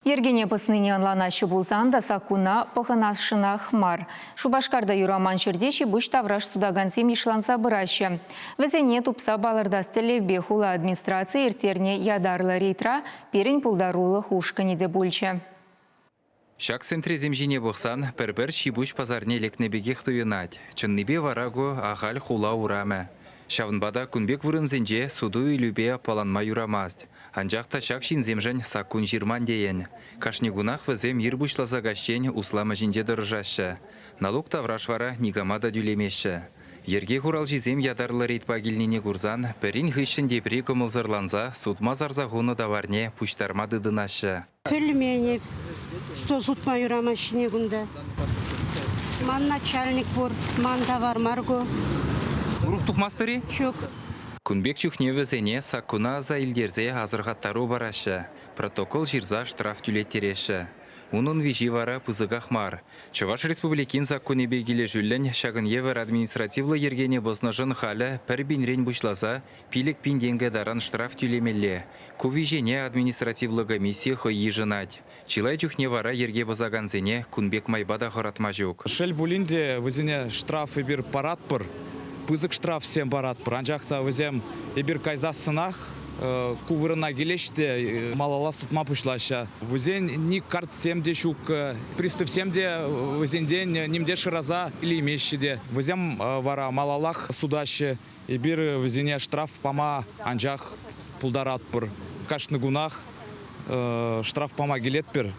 Йӗркене пӑснине ӑнланаҫҫӗ пулсан та саккуна пӑхӑнасшӑнах мар. Шупашкарта юраман ҫӗрте ҫи-пуҫ тавраш сутакансем йышланса пыраҫҫӗ. Вӗсене тупса палӑртас тӗллевпе хула администрацийӗ ирттернӗ ятарлӑ рейдра пирӗн пултарулӑх ушкӑнӗ те пулчӗ. Ҫак сентресем ҫине пӑхсан пӗр-пӗр ҫи-пуҫ пасарне лекнӗ пекех туйӑнать. Чӑннипе вара ку ахаль хула урамӗ. Ҫавӑнпа та кун пек вырӑнсенче суту-илӳпе аппаланма юрамасть. Анчах та ҫак ҫынсемшӗн саккун ҫырман тейӗн. Кашни кунах вӗсем ир пуҫласа каҫчен услам ӗҫӗнче тӑрӑшаҫҫӗ. Налук тавраш вара никама та тӳлемеҫҫӗ. Йӗрке хуралҫисем ятарлӑ рейдпа килнине курсан пӗрин хыҫҫӑн тепри кӑмӑлсӑрланса сутма сарса хунӑ таварне пуҫтарма тытӑнаҫҫӗ. Пӗлмен эп, что сутма юрамаҫҫине кунта. Ман начальник пур, ман тавар мар ку. Урӑх тухмастӑр-и? Ҫук. Кун пек чухне вӗсене саккуна аса илтерсе асӑрхаттару параҫҫӗ, протокол ҫырса штраф тӳлеттереҫҫӗ. Унӑн виҫи вара пысӑках мар. Чӑваш Республикин саккунӗпе килӗшӳллӗн ҫакӑн евӗр административлӑ йӗркене пӑснӑшӑн халӗ пӗр пинрен пуҫласа 5000 тенкӗ таран штраф тӳлемелле. Ку виҫене административлӑ комисси хӑй йышӑнать. Чылай чухне вара йӗрке пӑсакансене кун пек майпа та хӑратма ҫук. Шел пулин те, вӗсене штраф эпир паратпӑр, пысӑк штрафсем паратпӑр. Анчах та вӗсем эпир кайсассӑнах ку вырӑна килеҫ те малалла сутма пуҫлаҫҫӗ. Вӗсен ни картсем те ҫук, приставсем те вӗсенчен ним те шыраса илеймеҫҫӗ те. Вӗсем вара малаллах сутаҫҫӗ. Эпир вӗсене штраф пама анчах пултаратпӑр. Кашни кунах штраф пама килетпӗр.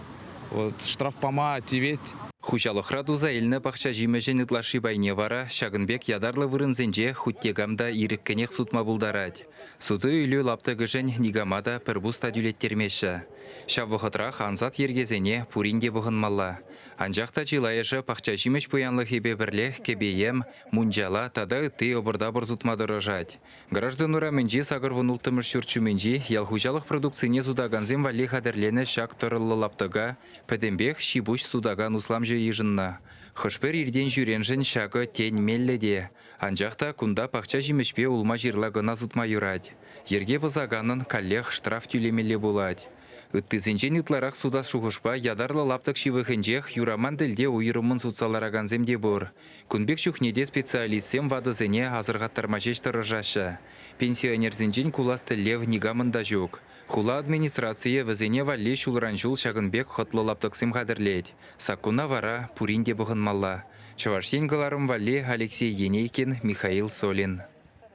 Вот, штраф пама тивет. Хуҫалӑхра туса илнӗ пахча ҫимӗҫӗн ытлашши пайне вара ҫакӑн пек ятарлӑ вырӑнсенче хуть те кам та ирӗккӗнех сутма пултарать. Суту-илӳ лаптӑкӗшӗн никама та пӗр пус та тӳлеттермеҫҫӗ. Ҫав вӑхӑтрах ансат йӗркесене пурин те пӑхӑнмалла. Анчах та чылайӑшӗ пахча ҫимӗҫ пуянлӑхӗпе пӗрлех кӗпе-йӗм, мунчала тата ытти ӑпӑр-тапӑр сутма тӑрӑшать. Граждан урамӗнчи 86-мӗш ҫурт ҫумӗнчи ял хуҫалӑх продукцине сутакансем валли хатӗрленӗ ҫак тӑрӑллӑ лаптӑка пӗтӗмпех ҫи-пуҫ сутакан усламҫӑ йышӑннӑ. Хӑш-пӗр иртен-ҫӳреншӗн ҫакӑ, тен, меллӗ те. Анчах та кунта пахча ҫимӗҫпе улма-ҫырла кӑна сутма юрать. Йӗрке пӑсаканӑн каллех штраф тӳлемелле пулать. Ыттисенчен ытларах сутас шухӑшпа ятарлӑ лаптӑк ҫывӑхӗнчех юраман тӗлте уйрӑммӑн сутса ларакансем те пур. Кун пек чухне те специалистсем ватӑсене асӑрхаттарма ҫеҫ тӑрӑшаҫҫӗ. Пенсионерсенчен кулас тӗллев никамӑн та ҫук. Хула администрацийӗ вӗсене валли ҫулран-ҫул ҫакӑн пек хӑтлӑ лаптӑксем хатӗрлет. Саккуна вара пурин те пӑхӑнмалла. Чӑваш Ен кӑларӑм валли Алексей Енейкин, Михаил Солин.